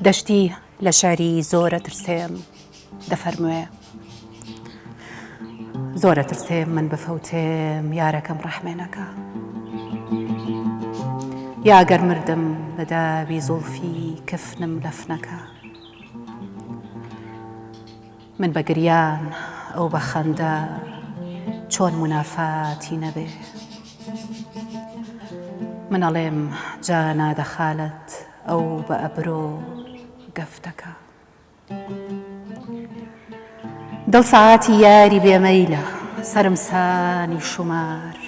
دەشتی لە شعری زۆرە ترسێم دەفەرموێ زۆرە ترسێم من بفەوتێم یارەکەم ڕەحمێ نەکا یا گەر مردم لە داوی زوڵفی کفنم لەفنەکە من بە گریان ئەو بە خەندە چۆن مونافاتی نەبێ من ئەڵێم جانا دەخالەت ئەو بە ئەبرۆ گەفتەکە. دڵ سەعاتی یاری بێ مەیلە سەرم سانی شومار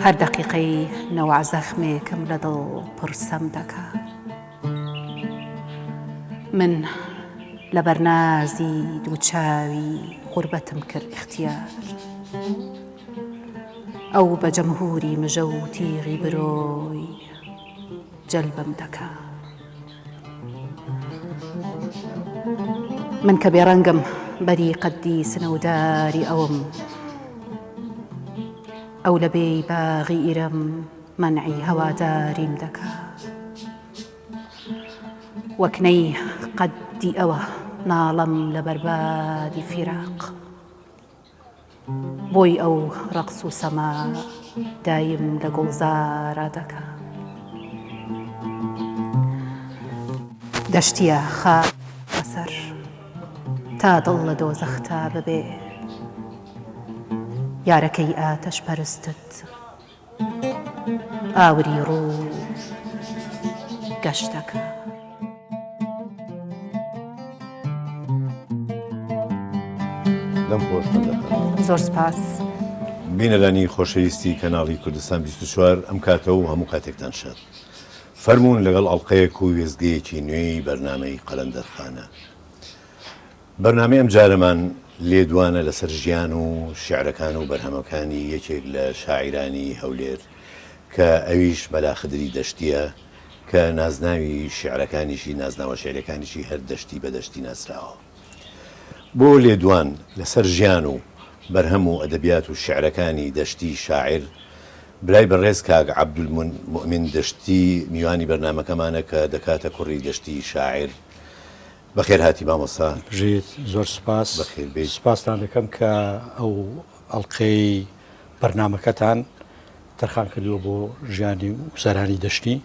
هەر دەقیقەی نەوع زەخمێکم لە دڵ پڕ سەم دەکا من لە بەرنازی دوو چاوی غوربەتم کرد ئیختیار ئەو بە جەمهوری مژە و تیغی برۆی جەلبم دەکا. من کە بێڕەنگم بەری قەدی سنەوداری ئەوم ئەو لە بێی باغی ئیرەم مەنعی هەواداریم دەکا وەک نەی قەدی ئەوە ناڵەم لە بەربادی فیراق. بۆی ئەو ڕەقس و سەما دایم لە گوڵزارا دەکا. دەشتیە خاک بەسەر تا دڵ لە دۆزەختا ببێ یارەکەی ئاتەش پەرستت ئاوری ڕوو گەش دەکا. دەم خۆش قەندەقە. زۆر سپاس. بینەرانی خۆشەویستی کەناڵی کوردستان 24 ئەم کاتە و هەموو کاتێکتان شاد. فەرموون لەگەڵ ئەڵقەیەک و وێستگەیەکی نوێی بەرنامەی قەلەندەرخانە. بەرنامەی ئەمجارەمان لێدوانە لەسەر ژیان و شیعرەکان و بەرهەمەکانی یەکێک لە شاعیرانی هەولێر کە ئەویش مەلا خدری دەشتییە کە نازناوی شیعرەکانیشی نازناوە شیعریەکانیشی هەر دەشتی بە دەشتی ناسراوە. بۆ لێدوان لەسەر ژیان و بەرهەم و ئەدەبیات و شیعرەکانی دەشتی شاعیر برای بەڕێز کاک عەبدولموئمین دەشتی میوانی بەرنامەکەمانە کە دەکاتە کوڕی دەشتی شاعیر. بەخێر هاتی مامۆستا. بژیت زۆر سوپاس. بەخێر بێیت. سوپاستان دەکەم کە ئەو ئەڵقەی بەرنامەکەتان تەرخان کردووە بۆ ژیانی و گوزەرانی دەشتی.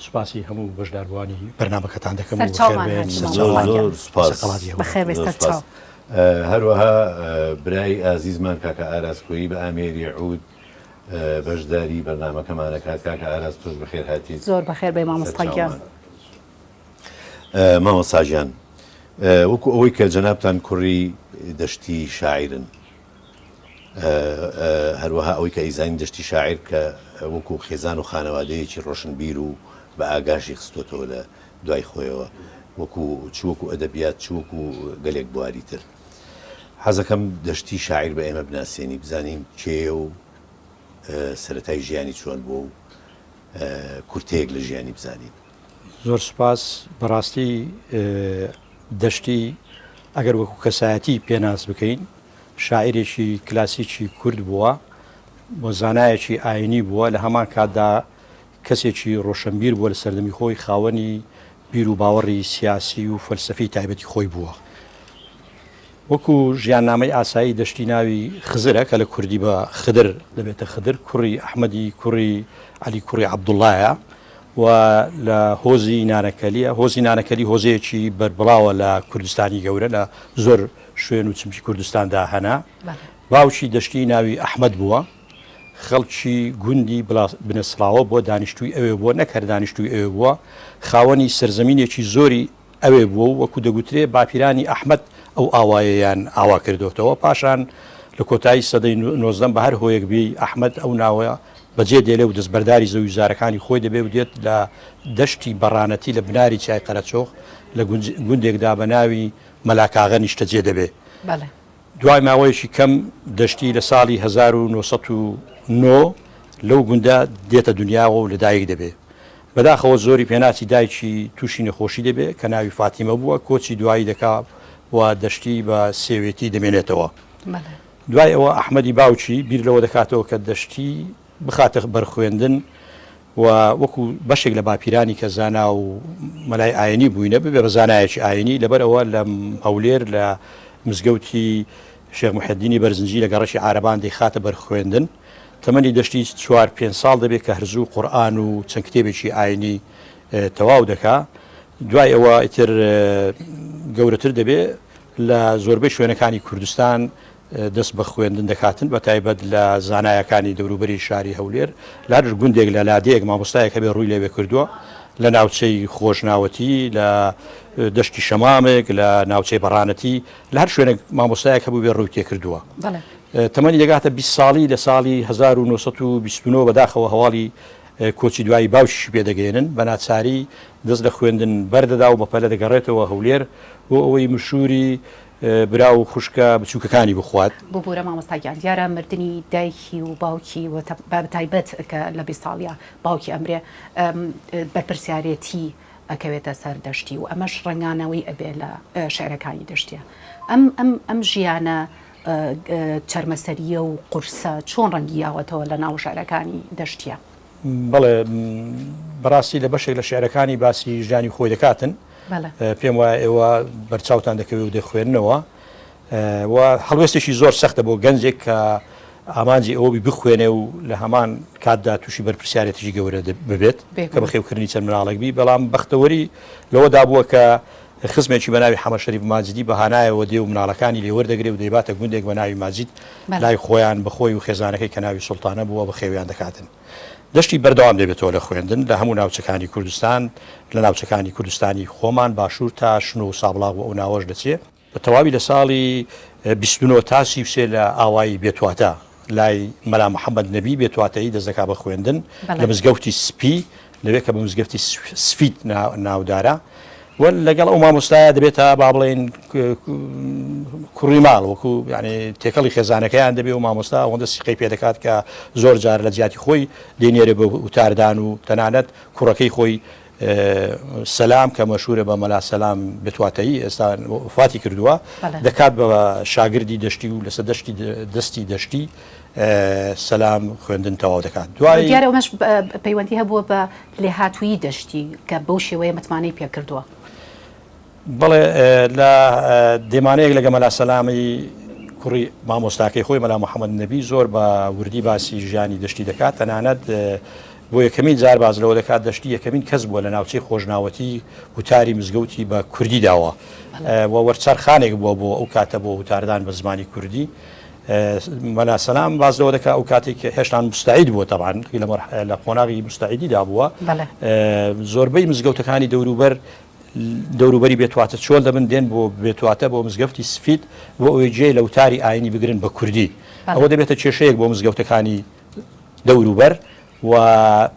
سوپاسی هەموو بەشداربووانی بەرنامەکەتان دەکەم و بەخێر سەرچاومان بێن. هاتی زۆر مامۆستا گیان. زۆر سوپاس. سەقەڵاتی هەموو بەخێر بێی زۆر سەرچاو. سوپاس. هەروەها برای ئازیزمان کاکە ئاراس کۆیی بە ئامێری عود بەشداری بەرنامەکەمان ئەکات. کاکە ئاراس تۆش بەخێر هاتیت. زۆر بەخێر بێی مامۆستا گیان. سەرچاومان. مامۆستا گیان وەکو ئەوەی کە جەنابتان کوڕی دەشتی شاعیرن هەروەها ئەوەی کە ئەیزانین دەشتی شاعیر کە وەکو خێزان و خانەوادەیەکی ڕۆشنبیر و بە ئاگاشی خستۆتەوە لە دوای خۆیەوە وەکو چ وەکو ئەدەبیات چ وەکو گەلێک بواری تر حەزەکەم دەشتی شاعیر بە ئێمە بناسێنی بزانین کێیە و سەرەتای ژیانی چۆن بووە و کورتەیەک لە ژیانی بزانین. زۆر سوپاس بەڕاستی دەشتی ئەگەر وەکو کەسایەتی پێناس بکەین شاعیرێکی کلاسیکی کورد بووە و زانایەکی ئاینی بووە لە هەمان کاتدا کەسێکی ڕۆشنبیر بووە لە سەردەمی خۆی خاوەنی بیر و باوەڕی سیاسی و فەلسەفی تایبەتی خۆی بووە. وەکو ژیاننامەی ئاسایی دەشتی ناوی خزرە کە لە کوردی بە خدر دەبێتە خدر کوڕی ئەحمەدی کوڕی عەلی کوڕی عەبدوڵایە و لە هۆزی نانەکەلیە هۆزی نانەکەلی هۆزەیەکی بەربڵاوە لە کوردستانی گەورە لە زۆر شوێن و چمکی کوردستاندا هەنە باوکی دەشتی ناوی ئەحمەد بووە خەڵکی گوندی بنەسڵاوە بووە دانیشتووی ئەوێ بووە نەک هەر دانیشتووی ئەوێ بووە خاوەنی سەرزەمینێکی زۆری ئەوێ بووە و وەکو دەگوترێ باپیرانی ئەحمەد ئەو ئاوایەیان ئاوا کردۆتەوە، پاشان لە کۆتایی سەدەی نۆزدەم بە هەر هۆیەک بی ئەحمەد ئەو ناوە بەجێ دێلێ و دەستبەرداری زەویوزارەکانی خۆی دەبێ و دێت لە دەشتی بەڕانەتی لە بناری چیای قەرەچۆغ لە گوندێکدا بە ناوی مەلاکاغە نیشتەجێ دەبێ. دوای ماوەیەکی کەم دەشتی لە ساڵی 1909 لەو گوندە دێتە دنیاوە و لەدایک دەبێ. بەداخەوە زۆری پێناچی دایکی تووشی نەخۆشی دەبێ کە ناوی فاتیمە بووە، کۆچی دوایی دەکا و دەشتی بە سێوێتی دەمێنێتەوە. دوای ئەوە ئەحمەدی باوکی بیر لەوە دەکاتەوە کە دەشتی بخاتە بەر خوێندن و. و وەکو بەشێک لە باپیرانی کە زانا و مەلای ئاینی بووینە ببێ بە زانایەکی ئاینی لەبەر ئەوە لە هەولێر لە مزگەوتی شێخ محێدینی بەرزنجی لە گەڕەکی عارەبان دەیخاتە بەر خوێندن. تەمەنی دەشتی چوار پێنج ساڵ دەبێت کە هەر زوو قورئان و چەند کتێبێکی ئاینی تەواو دەکا. دوای ئەوە ئیتر گەورەتر دەبێ لە زۆربەی شوێنەکانی کوردستان دەست بە خوێندن دەکاتن بە تایبەت لە زانایەکانی دەوروبەری شاری هەولێر لە هەر گوندێک لە لادێیەک مامۆستایەک هەبێ ڕووی لەوێ کردووە لە ناوچەی خۆشناوەتی لە دەشتی شەمامێک لە ناوچەی بەڕانەتی لە هەر شوێنێک مامۆستایەک هەبوو بێ ڕووی تێکردووە. تەمەنی دەگاتە 20 ساڵی لە ساڵی 1929 بەداخەوە هەواڵی کۆچی دوایی باوکیشی پێ دەگەیەنن، بە ناچاری دەست لە خوێندن بەردەدا و بەپەلە دەگەڕێتەوە هەولێر بۆ ئەوەی مشووری برا و خوشکە بچووکەکانی بخوات. ببورە مامۆستا گیان دیارە مردنی دایکی و باوکی و بەتایبەت کە لە 20 ساڵیا باوکی ئەمرێ بەرپرسیارێتی ئەکەوێتە سەر دەشتی و ئەمەش ڕەنگانەوەی ئەبێ لە شعرەکانی دەشتیە ئەم ئەم ئەم ژیانە چەرمەسەرییە و قورسە چۆن ڕەنگی یاوەتەوە لە ناو شعرەکانی دەشتیە؟ بەڵێ بەڕاستی لە بەشێک لە شعرەکانی باسی ژیانی خۆی دەکاتن پێم وایە ئێوە بەرچاوتان دەکەوێت و دەخوێننەوە و هەڵوێستێکی زۆر سەختە بۆ گەنجێک کە ئامانجی ئەوە بی بخوێنێ و لە هەمان کاتدا تووشی بەرپرسیارێتیی گەورە ببێت کە بەخێوکردنی چەند مناڵێک بی بەڵام بەختەوەری لەوەدا بووە کە خزمێکی بە ناوی حەمە شەریف ماجیدی بە هانایەوە دێ و مناڵەکانی لێ وەردەگرێ و دەیباتە گوندێک بە ناوی ماجید لای خۆیان بە خۆی و خێزانەکەی کە ناوی سوڵتانە بووە بەخێویان دەکاتن. دەشتی بەردەوام دەبێتەوە لە خوێندن لە هەموو ناوچەکانی کوردستان، لە ناوچەکانی کوردستانی خۆمان باشوور تا شنۆ و سابڵاغ و ئەو ناوەش دەچێ. بە تەواوی لە ساڵی 29 تا 33 لە ئاوایی بێتواتە لای مەلا محەممەد نەبی بێتواتەیی دەست دەکا بە خوێندن لە مزگەوتی سپی لەوێ کە بە مزگەفتی سفید ناودارە و لەگەڵ ئەو مامۆستایە دەبێتە با بڵێین کوڕی ماڵ وەکو یعنی تێکەڵی خێزانەکەیان دەبێ و مامۆستا ئەوەندە سیقەی پێ دەکات کە زۆر جار لە جیاتی خۆی دێنێرێ بە وتاردان و تەنانەت کوڕەکەی خۆی سەلام کە مەشهورە بە مەلا سەلام بتواتەیی ئێستا وفاتی کردووە دەکات بە شاگردی دەشتی و لەسەر دەشتی دەستی دەشتی سەلام خوێندن تەواو دەکات دوای دیارە ئەمەش پەیوەندی هەبووە بە لێهاتوویی دەشتی کە بەو شێوەیە متمانەی پێکردووە. بەڵێ لە دێمانەیەک لەگە مەلا سەلامی کوڕی مامۆستاکەی خۆی مەلا محەممەد نەبی زۆر بە وردی باسی ژیانی دەشتی دەکات تەنانەت بۆ یەکەمین جار باز لەوە دەکات دەشتی یەکەمین کەس بووە لە ناوچەی خۆشناوەتی وتاری مزگەوتی بە کوردی داوە و وەرچەرخانێک بووە بۆ ئەو کاتە بۆ وتاردان بە زمانی کوردی مەلا سەلام باس لەوە دەکا ئەو کاتێک کە هێشتان مستعید بووە تەبعەن لە قۆناغی مستعیدیدا بووە زۆربەی مزگەوتەکانی دەوروبەر دەوروبەری بێتواتە چۆل دەبن دێن بۆ بێتواتە بۆ مزگەفتی سفید بۆ ئەوەی جێ لە وتاری ئاینی بگرن بە کوردی ئەوە دەبێتە کێشەیەک بۆ مزگەوتەکانی دەوروبەر و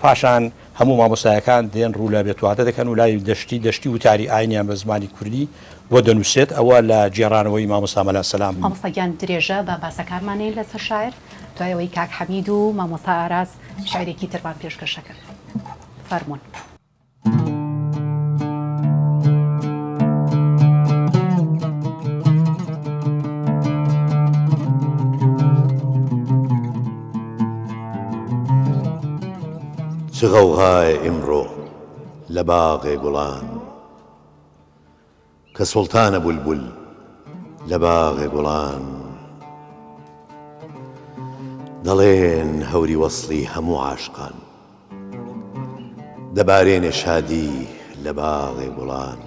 پاشان هەموو مامۆستایەکان دێن ڕوو لە بێتواتە دەکەن و لای دەشتی دەشتی وتاری ئاینیان بە زمانی کوردی بۆ دەنووسێت ئەوە لە گێڕانەوەی مامۆستا مەلا سەلام بوو. مامۆستا گیان درێژە بە باسەکانمان نەین لەسەر شاعر دوای ئەوەی کاک حەمید و مامۆستا ئاراس شعرێکی ترمان پێشکەش ئەکەن فەرموون. چ غەوغایە ئیمڕۆ لە باغێ گوڵان کە سوڵتانە بولبول لە باغێ گوڵان دەڵێن هەوری وەسڵی هەموو عاشقان دەبارێنێ شادی لە باغێ گوڵان.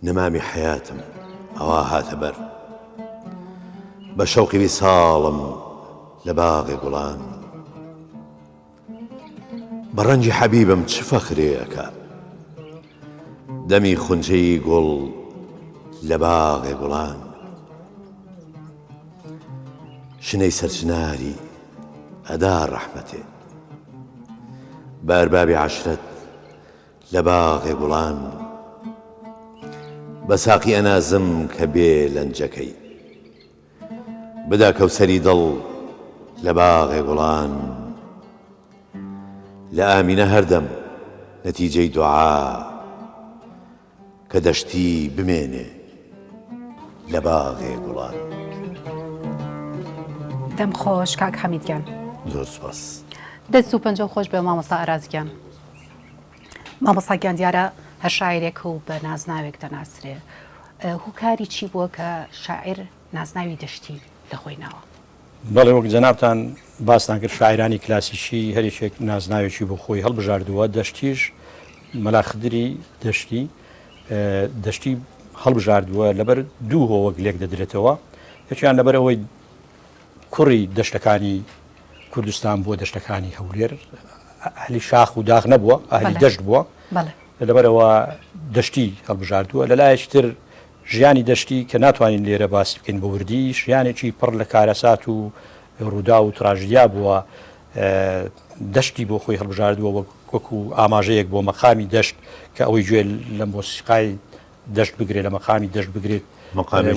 نەمامی حەیاتم ئەوا هاتە بەر. بە شەوقی ویساڵم لە باغێ گوڵان. بە ڕەنگی حەبیبم چ فەخرێ ئەکا. دەمی خونچەی گوڵ لە باغێ گوڵان. شنەی سەرچناری ئەدا ڕەحمەتێ. بە ئەربابی عەشرەت لە باغێ گوڵان. بە ساقی ئەنازم کە بێ لەنجەکەی. بدا کەوسەری دڵ لە باغێ گوڵان. لە ئامینە هەردەم نەتیجەی دوعا. کە دەشتی بمێنێ لە باغێ گوڵان. دەم خۆش کاک حەمید گیان. زۆر سوپاس. دەست و پەنجەو خۆش بێ مامۆستا ئاراز گیان. مامۆستا گیان دیارە هەر شاعیرێک و بە نازناوێک دەناسرێ هوکاری چی بووە کە شاعیر نازناوی دەشتی لە خۆی ناوە؟ بەڵێ وەک جەنابتان باستان کرد شاعیرانی کلاسیکی هەر یەکێک نازناوێکی بۆ خۆی هەڵبژاردووە دەشتیش مەلا خدری دەشتی دەشتی هەڵبژاردووە لەبەر دوو هۆ وەک لێک دەدرێتەوە یەکیان لەبەر ئەوەی کوڕی دەشتەکانی کوردستان بووە دەشتەکانی هەولێر ئەهلی شاخ و داغ نەبووە ئەهلی دەشت بووە لەبەرەوە دەشتی هەڵبژاردووە لەلایەکی تر ژیانی دەشتی کە ناتوانین لێرە باسی بکەین بە وردی، ژیانێکی پڕ لە کارەسات و ڕووداو و تراژیدیا بووە، دەشتی بۆ خۆی هەڵبژاردووە وەک وەکو ئاماژەیەک بۆ مەقامی دەشت کە ئەوەی گوێ لە مۆسیقای دەشت بگرێت لە مەقامی دەشت بگرێت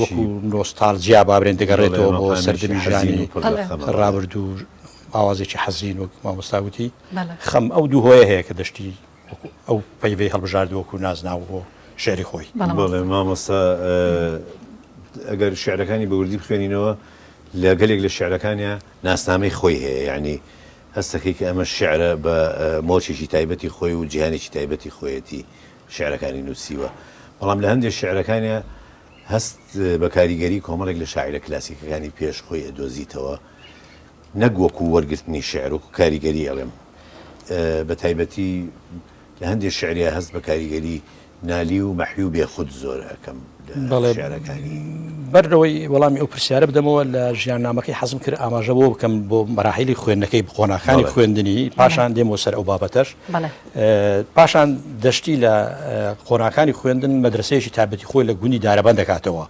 وەکو نۆستالجیا بابرێن دەگەڕێتەوە بۆ سەردەمی ژیانی ڕابردوو ئاوازێکی حەزین وەک مامۆستا وتی خەم ئەو دوو هۆیە هەیە کە دەشتی وەکو ئەو پەیڤەی هەڵبژارد وەکو نازناو بۆ شیعری خۆی. بەڵێ مامۆستا ئەگەر شیعرەکانی بە وردی بخوێنینەوە لە گەلێک لە شیعرەکانیا ناسنامەی خۆی هەیە یانی هەستەکەی کە ئەمە شیعرە بە مۆچێکی تایبەتی خۆی و جیهانێکی تایبەتی خۆیەتی شیعرەکانی نووسیوە بەڵام لە هەندێک شیعرەکانیا هەست بە کاریگەری کۆمەڵێک لە شاعیرە کلاسیکەکانی پێش خۆی ئەدۆزیتەوە نەک وەکو وەرگرتنی شیعر وەکو کاریگەری ئەڵێم بە تایبەتی لە هەندێ شیعریا هەست بە کاریگەری نالی و مەحوی و بێخود زۆر ئەکەم لە شیعرەکانی. بەر لەوەی وەڵامی ئەو پرسیارە بدەمەوە لە ژیاننامەکەی حەزم کرد ئاماژە بەوە بکەم بۆ مەراحیلی خوێندنەکەی قۆناخانی خوێندنی پاشان دێمەوە سەر ئەو بابەتەش پاشان دەشتی لە قۆناخانی خوێندن مەدرسەیەکی تایبەتی خۆی لە گوندی دارەبەند دەکاتەوە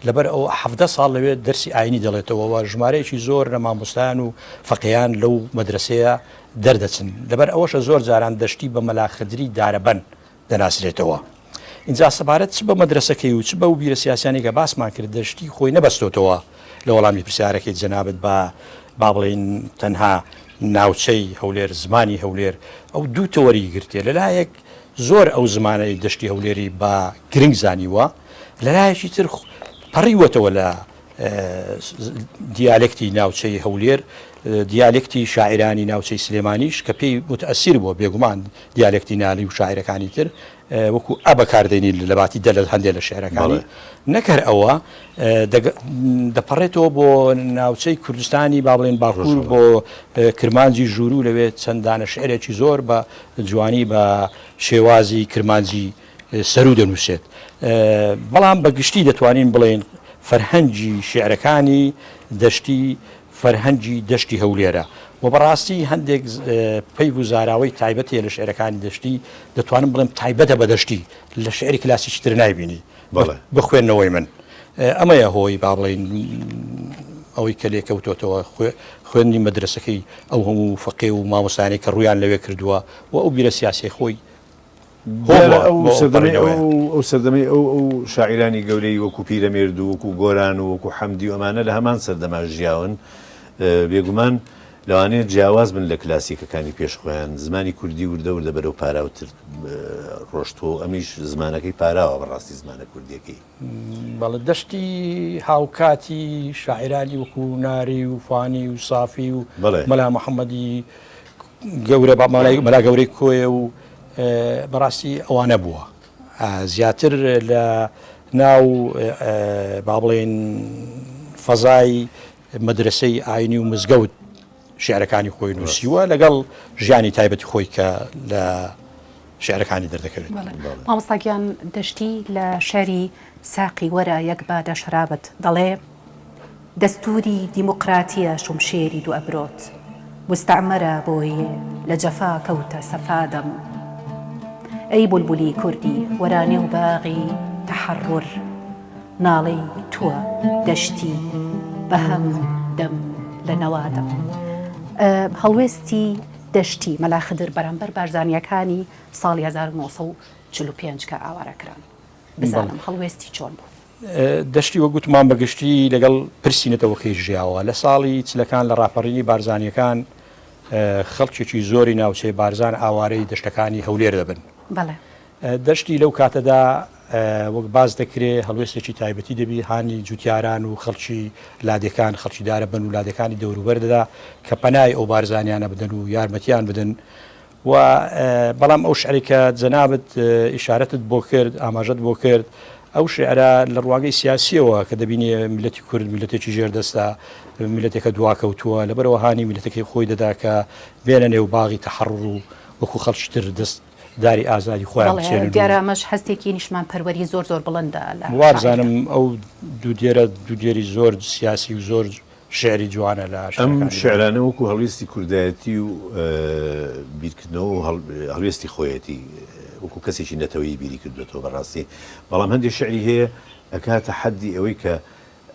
لەبەر ئەوە 17 ساڵ لەوێ دەرسی ئاینی دەڵێتەوە و ژمارەیەکی زۆر لە مامۆستایان و فەقێیان لەو مەدرسەیە دەردەچن لەبەر ئەوەشە زۆر جاران دەشتی بە مەلا خدری دارەبەن دەناسرێتەوە. ئینجا سەبارەت چ بە مەدرەسەکەی و چ بەو بیرە سیاسیانەی کە باسمان کرد دەشتی خۆی نەبەستۆتەوە لە وەڵامی پرسیارەکەی جەنابت بە با بڵێین تەنها ناوچەی هەولێر زمانی هەولێر ئەو دوو تەوەری گرتێ لەلایەک زۆر ئەو زمانەی دەشتی هەولێری بە گرنگ زانیوە لەلایەکی تر پەڕیوەتەوە لە دیالێکتی ناوچەی هەولێر، دیالێکتی شاعیرانی ناوچەی سلێمانیش کە پێی موتەئسیر بووە، بێگومان دیالێکتی نالی و شاعیرەکانی تر وەکو ئە بەکاردێنی لە باتی دە لە هەندێ لە شیعرەکانی، نەک هەر ئەوە دەپەڕێتەوە بۆ ناوچەی کوردستانی با بڵێن باکوور بۆ کرمانجی ژووروو لەوێ چەند دانە شیعرێکی زۆر بە جوانی بە شێوازی کرمانجی سەروو دەنووسێت. بەڵام بە گشتی دەتوانین بڵێین فەرهەنگی شیعرەکانی دەشتی فەرهەنگی دەشتی هەولێرە و بەڕاستی هەندێک پەیڤ و زاراوەی تایبەت هەیە لە شیعرەکانی دەشتی دەتوانم بڵێم تایبەتە بە دەشتی لە شیعری کلاسیکی تر نایبینی بە خوێندنەوەی من ئەمەیە هۆی با بڵێین ئەوەی کە لێکەوتۆتەوە خوێندنی مەدرەسەکەی ئەو هەموو فەقێ و مامۆستایانەی کە ڕوویان لەوێ کردووە و ئەو بیرە سیاسیەی خۆی دیارە ئەو سەردەمەی ئەو سەردەمەی ئەو ئەو شاعیرانی گەورەی وەکو پیرەمێرد و وەکو گۆران و وەکو حەمدی و ئەمانە لە هەمان سەردەما ژیاون بێگومان لەوانەیە جیاواز بن لە کلاسیکەکانی پێش خۆیان زمانی کوردی وردە وردە بەرەو پاراوتر ڕۆشتووە و ئەمیش زمانەکەی پاراوە بەڕاستی زمانە کوردیەکەی. بەڵێ دەشتی هاوکاتی شاعیرانی وەکو ناری و فانی و سافی و مەلا محەممەدی گەورە مەلا گەورەی کۆیە و بەڕاستی ئەوانە بووە زیاتر لە ناو با بڵێن فەزای مەدرسەی ئاینی و مزگەوت شعرەکانی خۆی نووسیوە لەگەڵ ژیانی تایبەتی خۆی کە لە شعرەکانی دەردەکەوێت. مامۆستا گیان دەشتی لە شعری ساقی وەرە یەک بادە شەرابت دەڵێ، دەستووری دیموقراتییە شمشێری دو ئەبرۆت موستەعمەرە بۆیێ لە جەفا کەوتە سەفا دەم ئەی بولبولی کوردی وەرە نێو باغی تەحەڕور ناڵەی تووە دەشتی بەهەم دەم لە نەوا دەم هەڵوێستی دەشتی مەلا خدر بەرامبەر بارزانییەکانی ساڵی 1945 کە ئاوارە کران بزانم هەڵوێستی چۆن بوو؟ دەشتی وەک گوتمان بە گشتی لەگەڵ پرسی نەتەوەکەی ژیاوە. لە ساڵی چلەکان لە ڕاپەڕینی بارزانییەکان خەڵکێکی زۆری ناوچەی بارزان ئاوارەی دەشتەکانی هەولێر دەبن. دەشتی لەو کاتەدا وەک باس دەکرێ هەڵوێستێکی تایبەتی دەبی، هانی جوتیاران و خەڵکی لادێکان، خەڵکی دارەبەن و لادێکانی دەوروبەر دەدا کە پەنای ئەو بارزانیانە بدەن و یارمەتیان بدەن و بەڵام ئەو شعرەی کە جەنابت ئیشارەتت بۆ کرد، ئاماژەت بۆ کرد، ئەو شعرە لە ڕوانگەی سیاسییەوە کە دەبینێ میللەتی کورد میللەتێکی ژێردەستە، میللەتێکە دواکەوتووە، لەبەرئەوە هانی میللەتەکەی خۆی دەدا کە بێنە نێو باغی تەحەڕوڕ و وەکوو خەڵکی تر دەست داری ئازادی خۆیان بەڵێ بچێنن و دیارە ئەمەش هەستێکی نیشتمانپەروەری زۆر زۆر بڵندە لە شاعیردا. وابزانم ئەو دوو دێرە دوو دێری زۆر سیاسی و زۆر شیعری جوانە لە ئەم شیعرەکانی دا. شیعرانە وەکوو هەڵوێستی کوردایەتی و بیرکردنەوە و هەڵوێستی خۆیەتی وەکوو کەسێکی نەتەوەیی بیری کردووەتەوە بەڕاستی بەڵام هەندێ شیعری هەیە ئەکاتە حەدی ئەوەی کە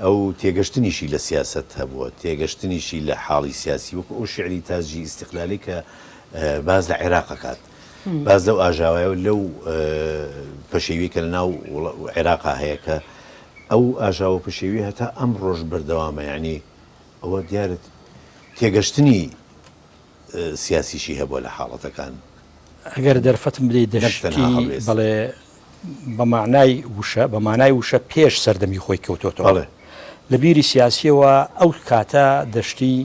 ئەو تێگەشتنیشی لە سیاسەت هەبووە، تێگەشتنیشی لە حاڵی سیاسی وەکو ئەو شیعری تاجی ئیستیقلالی کە باس لە عێراق ئەکات، باس لەو ئاژاوەیە و لەو پەشێویەی کە لە ناو عێراقا هەیە کە ئەو ئاژاوە و پەشێویە هەتا ئەمڕۆش بەردەوامە، یانی ئەوە دیارە تێگەشتنی سیاسیشی هەبووە لە حاڵەتەکان. ئەگەر دەرفەتم بدەی نەک تەنها دەشتی هەڵوێست. بەڵێ بە مەعنای وشە بە مانای وشە پێش سەردەمی خۆی کەوتۆتەوە. بەڵێ. لە بیری سیاسیەوە ئەو کاتە دەشتی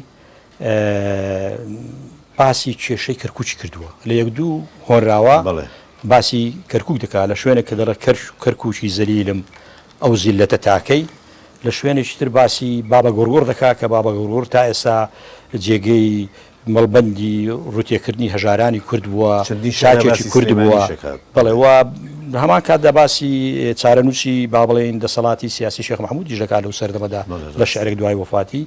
باسی کێشەی کەرکوکی کردووە لە یەک دوو هۆنراوە بەڵێ. باسی کەرکوک دەکا لە شوێنێک کە دەڵێ کەرکوکی زەلیلم ئەو زیللەتە تاکەی لە شوێنێکی تر باسی بابە گوڕگوڕ دەکا کە بابە گوڕگوڕ تا ئێستا جێگەی مەڵبەندی ڕووتێکردنی هەژارانی کورد بووە، چەندین شارا چاکێکی باسی کورد بووە، سلێمانیش ئەکات. بەڵێ و لە هەمان کاتدا باسی چارەنووسی با بڵێین دەسەڵاتی سیاسی شێخ مەحموودیش دەکات لەو سەردەمەدا بەڵێ لە ڕاستە. شیعرێک دوای وەفاتی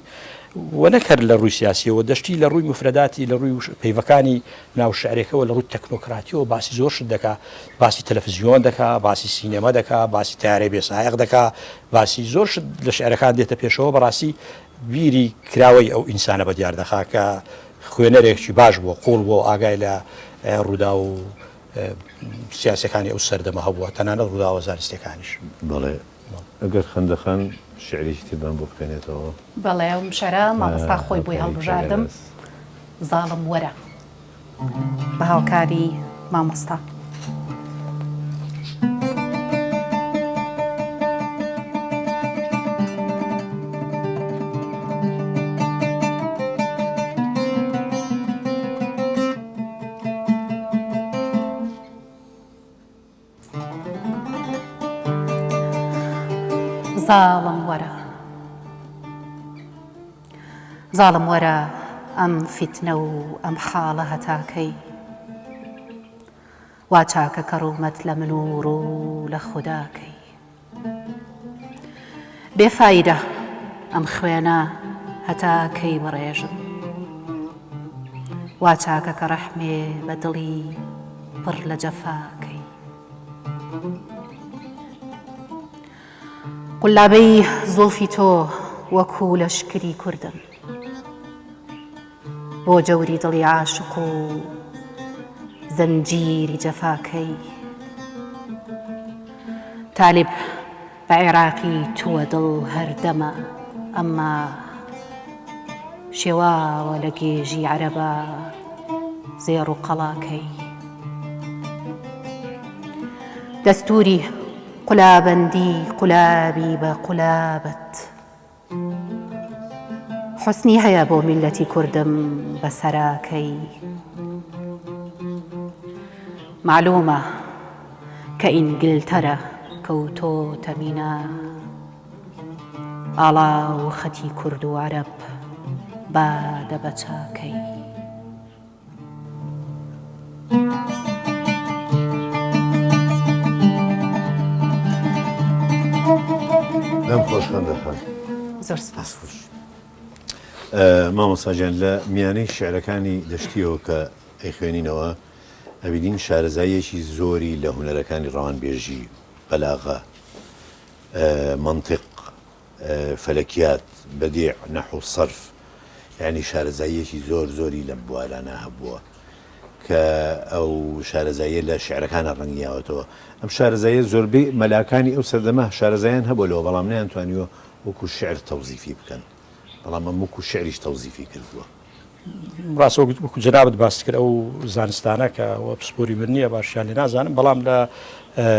و نەک هەر لە ڕووی سیاسییەوە دەشتی لە ڕووی موفرەداتی لە ڕووی پەیڤەکانی ناو شیعرێکەوە لە ڕووی تەکنۆکراتییەوە باسی زۆر شت دەکا، باسی تەلەفزیۆن دەکا، باسی سینەما دەکا، باسی تەیارەی بێ سایەق دەکا، باسی زۆر شت لە شیعرەکان دێتە پێشەوە بەڕاستی بیری کراوەی ئەو ئینسانە بەدیار دەخا کە خوێنەرێکی باش بووە، قووڵ بووە و ئاگای لە ڕووداو و سیاسیەکانی ئەو سەردەمە هەبووە، تەنانەت ڕووداوە زانستیەکانیش. بەڵێ ئەگەر خەندە خان شیعرێکی ترمان بۆ بخوێنێتەوە. بەڵێ ئەم شعرە مامۆستا خۆی بۆی هاوکاری هەڵبژاردم کاک ئاراس. زاڵم وەرە. بە هاوکاری مامۆستا. زاڵم وەرە زاڵم وەرە ئەم فیتنە و ئەم حاڵە هەتا کەی وا چاکە کە ڕوومەت لە من و ڕوو لە خودا کەی بێ فایدە ئەم خوێنە هەتا کەی بڕێژم وا چاکە کە ڕەحمێ بە دڵی پڕ لە جەفا کەی قولابەی زوڵفی تۆ وەکوو لەشکری کوردن بۆ جەوری دڵی عاشق و زەنجیری جەفاکەی تالیب بە عێراقی تووە دڵ هەردەمە ئەمما شێواوە لە گێژی عەرەبا زێڕ و قەڵاکەی دەستووری قولابەندی قولابی بە قولابت حوسنی هەیە بۆ میللەتی کوردم بە سەراکەی مەعلومە کە ئینگلتەرە کەوتۆتە مینا ئاڵا و خەتی کورد و عەرەب بادە بە چاکەی. دەم خۆش خەندە خان. زۆر سپاس. مامۆستا گیان لە میانەی شیعرەکانی دەشتیەوە کە ئەیخوێنینەوە ئەبینین شارەزاییەکی زۆری لە هونەرەکانی ڕەوانبێژی، بەلاغە، مەنتیق، فەلەکیات، بەدیع، نەحو، سەرف، یانی شارەزاییەکی زۆر زۆری لەم بوارانە هەبووە کە ئەو شارەزاییە لە شیعرەکانا ڕەنگی یاوەتەوە. ئەم شارەزاییە زۆربەی مەلاکانی ئەو سەردەمە شارەزایان هەبووە لەوە بەڵام نەیانتوانیوە وەکوو شیعر تەوزیفی بکەن. بەڵام ئەم وەکوو شیعریش تەوزیفی کردووە. ڕاستە وەکو جەنابت باست کرد ئەو زانستانە کە وە پسپۆری من نییە باشیان لێ نازانم بەڵام لە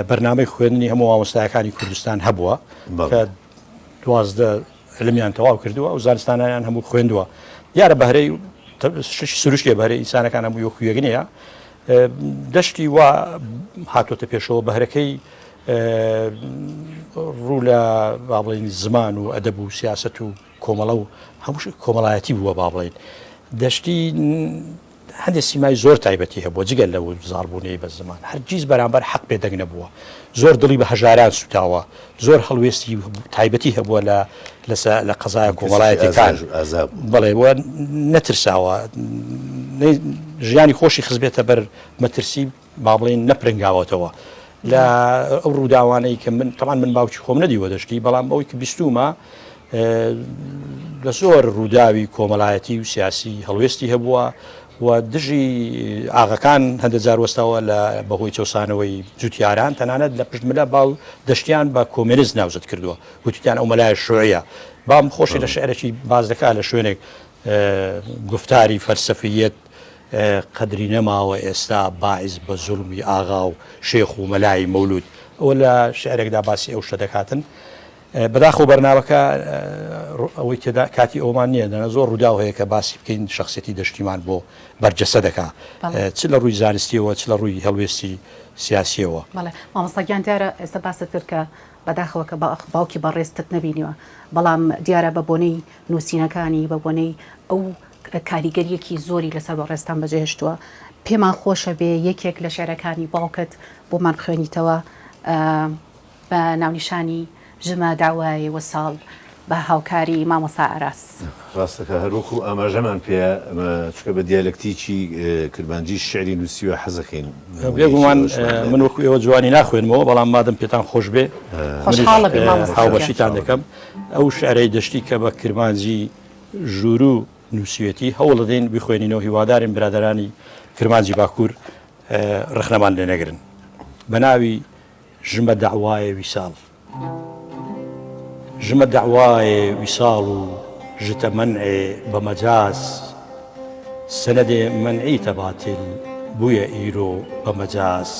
بەرنامەی خوێندنی هەموو مامۆستایەکانی کوردستان هەبووە کە 12 علمیان تەواو کردووە ئەو زانستانیان هەموو خوێندووە دیارە بەهرەی سروشتێ بەهرەی ئینسانەکان هەموو وەکو یەک نییە دەشتی وا هاتۆتە پێشەوە بەهرەکەی ڕوو لە با بڵێین زمان و ئەدەب و سیاست و کۆمەڵە و هەموو شتێک کۆمەڵایەتی بووە با بڵێین دەشتی هەندێک سیمای زۆر تایبەتی هەبووە جگە لەو زاڵبوونەی بە زمان هەرگیز بەرامبەر حەق بێدەنگ نەبووە زۆر دڵی بە هەژاران سوتاوە زۆر هەڵوێستی تایبەتی هەبووە لە لەسە لە قەزایە کۆمەڵایەتەکان بەڵێ وە نەترساوە ژیانی خۆشی خزبێتە بەر مەترسی با بڵێین نەپرنگاوەتەوە لە ئەو ڕووداوانەی کە من تەمان من باوکی خۆم نەدیوە دەشتی بەڵام ئەوەی کە بیستومە لە زۆر ڕووداوی کۆمەڵایەتی و سیاسی هەڵوێستی هەبووە و دژی ئاغەکان هەندە جار وەستاوە لە بەهۆی چەسانەوەی جوتیاران تەنانەت لە پشت ملە باو دەشتیان بە کۆمێنست ناوزەد کردووە وتیان ئەو مەلای شوعیە بام خۆشی لە شعرێکی باز دەکا لە شوێنێک گفتاری فەلسەفیەت قەدری نەماوە ئێستا باعیس بە زوڵمی ئاغا و شێخ و مەلای مەولود ئەوە لە شعرێکدا باسی ئەو شتە دەکاتن بەداخەوە بەرنامەکە ئەوەی تێدا کاتی ئەومان نییە دەنا زۆر ڕووداو هەیە کە باسی بکەین شخصێتی دەشتیمان بۆ بەرجەسە دەکا چ لە ڕووی زانستیەوە چ لە ڕووی هەڵوێستی سیاسیەوە. بەڵێ مامۆستا گیان دیارە ئێستا باست کرد کە بەداخەوە کە باوکی بەڕێزتت نەبینیوە بەڵام دیارە بە بۆنەی نووسینەکانی بە بۆنەی ئەو کاریگەریەکی زۆری لەسەر بەڕێزتان بەجێهێشتووە پێمان خۆشە بێ یەکێک لە شعرەکانی باوکت بۆمان بخوێنیتەوە بە ناونیشانی ژمە داوای وساڵ بە هاوکاری مامۆستا ئاراس. ڕاستەکا هەر وەکو ئاماژەمان پێیا ئەمە چونکە بە دیالەکتیکی کرمانجی شیعری نووسیوە حەزەکەین نموونەیەکی بێگومان ئەوەشمان لێ من وەکو ئێوە جوانی ناخوێنمەوە بەڵام مادەم پێتان خۆش بێ منیش خۆشحاڵە بین مامۆستا گیان. هاوبەشیتان دەکەم ئەو شیعرەی دەشتی کە بە کرمانجی ژووروو نووسیوێتی هەوڵ دەدەین بیخوێنینەوە هیوادارین برادەرانی کرمانجی باکوور ڕەخنەمان لێ نەگرن بە ناوی ژمە دەعوایێ ویساڵ ژمە دەعوایێ ویساڵ و ژتە مەنعێ بە مەجاز سەنەدێ مەنعیتە باتیل بویە ئیرۆ بە مەجاز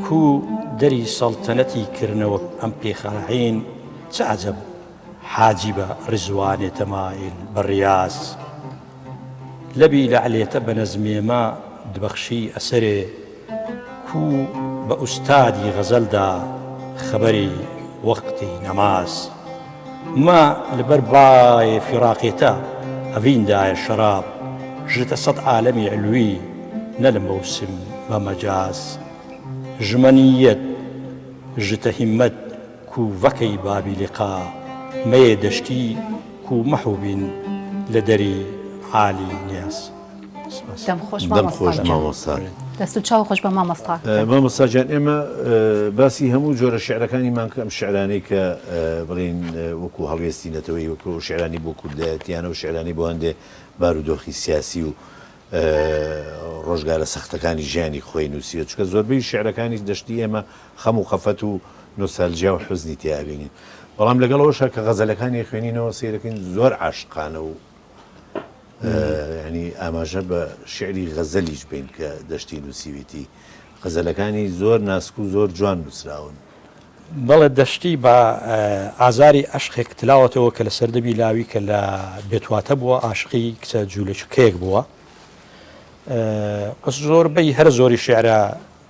کوو دەری سەڵتەنەتی کرنەوە ئەم پێخاعین چ عەجەب حاجیبە ڕزوانێ تەمایل بە ڕیاز لەبی لەعلێتە بە نەزمێمە دبەخشی ئەسەرێ کوو بە ئوستادی غەزەلدا خەبەری وەقتی نەماز مە لەبەر بایێ فیڕاقێتە ئەڤین دایە شەراب ژتە سەد عالەمی علوی نە لە مەوسم بە مەجاز ژمە نییەت ژتە هیمەت کوو ڤەکەی بابی لقا مەیێ دەشتی کوو مەحو بین لە دەری عالی نیاز. دەم خۆش دەم خۆش مامۆستا گیان. مامۆستا. دەست و چاو خۆش بە مامۆستا گیان. مامۆستا گیان ئێمە باسی هەموو جۆرە شیعرەکانیمان کرد ئەم شیعرانەی کە بڵێین وەکوو هەڵوێستی نەتەوەیی وەکوو ئەو شیعرانەی بۆ کوردایەتیانە و شیعرانەی بۆ هەندێ بارودۆخی سیاسی و ڕۆژگارە سەختەکانی ژیانی خۆی نووسیوە چونکە زۆربەی شیعرەکانی دەشتی ئێمە خەم و خەفەت و نۆستالجیا و حوزنی تیا ئەبینین بەڵام لەگەڵ ئەوەشا کە غەزەلەکانی ئەخوێنینەوە سەیرەکەین زۆر عاشقانە و یانی ئاماژە بە شیعری غەزەلیش بین کە دەشتی نووسیویتی غەزەلەکانی زۆر ناسک و زۆر جوان نووسراون. بەڵێ دەشتی بە ئازاری ئەشقێک تلاوەتەوە کە لە سەردەمی لاوی کە لە بێتواتە بووە ئاشقی کچە جوولەکەیەک بووە بەس زۆربەی هەرە زۆری شیعرە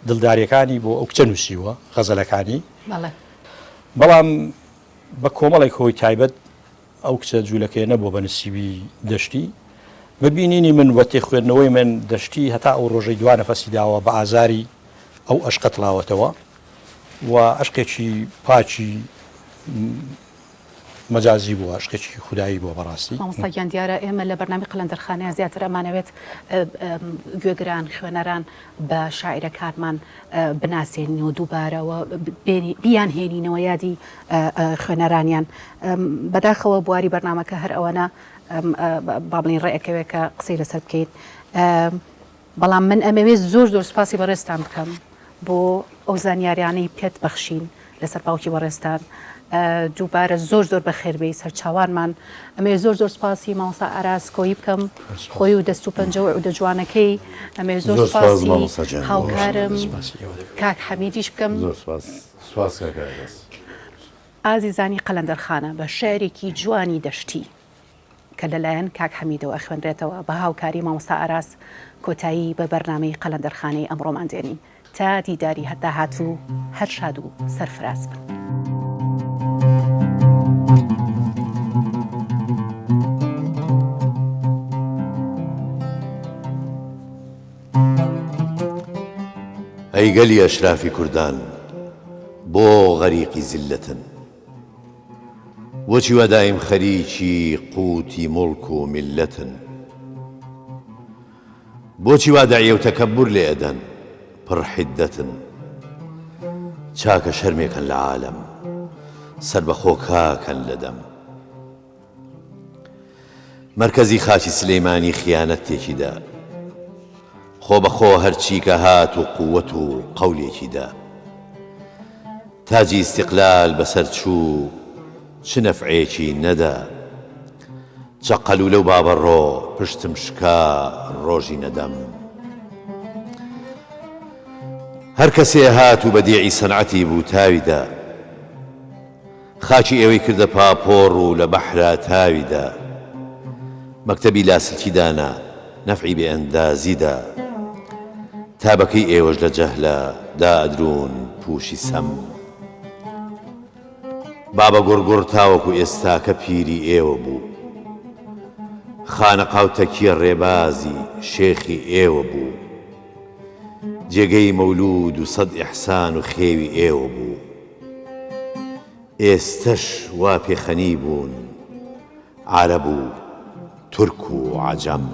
دڵداریەکانی بۆ ئەو کچە نووسیوە غەزەلەکانی بەڵام بە کۆمەڵێک هۆی تایبەت ئەو کچە جوولەکەیە نەبووە بە نسیبی دەشتی. بە بینینی من و تێخوێندنەوەی من دەشتی هەتا ئەو ڕۆژەی دوا نەفەسی داوە بە ئازاری ئەو ئەشقە تڵاوەتەوە و ئەشقێکی پاکی مەجازی بووە، ئەشقێکی خودایی بووە بەڕاستی. مامۆستا گیان دیارە ئێمە لە بەرنامەی قەلەندەرخانەیا زیاتر ئەمانەوێت گوێگران، خوێنەران بە شاعیرەکانمان بناسێنین و دووبارە و بیانهێنینەوە یادی خوێنەرانیان. بەداخەوە بواری بەرنامەکە هەر ئەوەنە با بڵێین ڕێئەکەوێت کە قسەی لەسەر بکەین. بەڵام من ئەمەوێت زۆر زۆر سوپاسی بەڕێزتان بکەم بۆ ئەو زانیاریانەی پێت بەخشین لەسەر باوکی بەڕێزتان. دووبارە زۆر زۆر بەخێربێی سەرچاوانمان. ئەمەوێ زۆر زۆر سوپاسی مامۆستا ئاراس کۆیی بکەم خۆی و دەست و پەنجە و عودە جوانەکەی. ئەمەوێ زۆر زۆر سوپاس سوپاسی مامۆستا گیان بۆ هاوکارم سوپاسی ئێوە دەکەم. کاک حەمیدیش بکەم. زۆر سوپاس سوپاس کاک ئاراس. ئازیزانی قەلەندەرخانە بە شیعرێکی جوانی دەشتی کە لەلایەن کاک حەمیدەوە ئەخوێنرێتەوە بە هاوکاری مامۆستا ئاراس کۆتایی بە بەرنامەی قەلەندەرخانەی ئەمڕۆمان دێنین. تا دیداری داهاتوو هەر شاد و سەرفراز بن. ئەی گەلی ئەشرافی کوردان بۆ غەریقی زیللەتن؟ بۆچی وا دایم خەریکی قوتی موڵک و میللەتن؟ بۆچی وا دەعیە و تەکەبور لێ ئەدەن پڕ حیدەتن چاکە شەرمێکەن لە عالەم سەربەخۆ کاکەن لە دەم مەرکەزی خاکی سلیمانی خیانەت تێکی دا خۆ بەخۆ هەرچی کە هات و قوت و قەولێکی دا تاجی ئیستیقلال بەسەر چوو چ نەفعێکی نەدا چەقەلوولە و بابەڕۆ پشتم شکا ڕۆژی نەدەم. هەر کەسێ هات و بەدیعی سەنعەتی بوو تاوی دا. خاکی ئێوەی کردە پاپۆڕ و لە بەحرا تاوی دا. مەکتەبی لاسلکی دانا نەفعی بێ ئەندازی دا. تا بەکەی ئێوەش لە جەهلا دا ئەدروون پووشی سەم. بابە گوڕگوڕ تاوەکو ئێستاکە پیری ئێوە بوو. خانەقا و تەکیە ڕێبازی شێخی ئێوە بوو. جێگەی مەولوود و سەد ئیحسان و خێوی ئێوە بوو. ئێستەش وا پێخەنی بوون عارەب و تورک و عەجەم.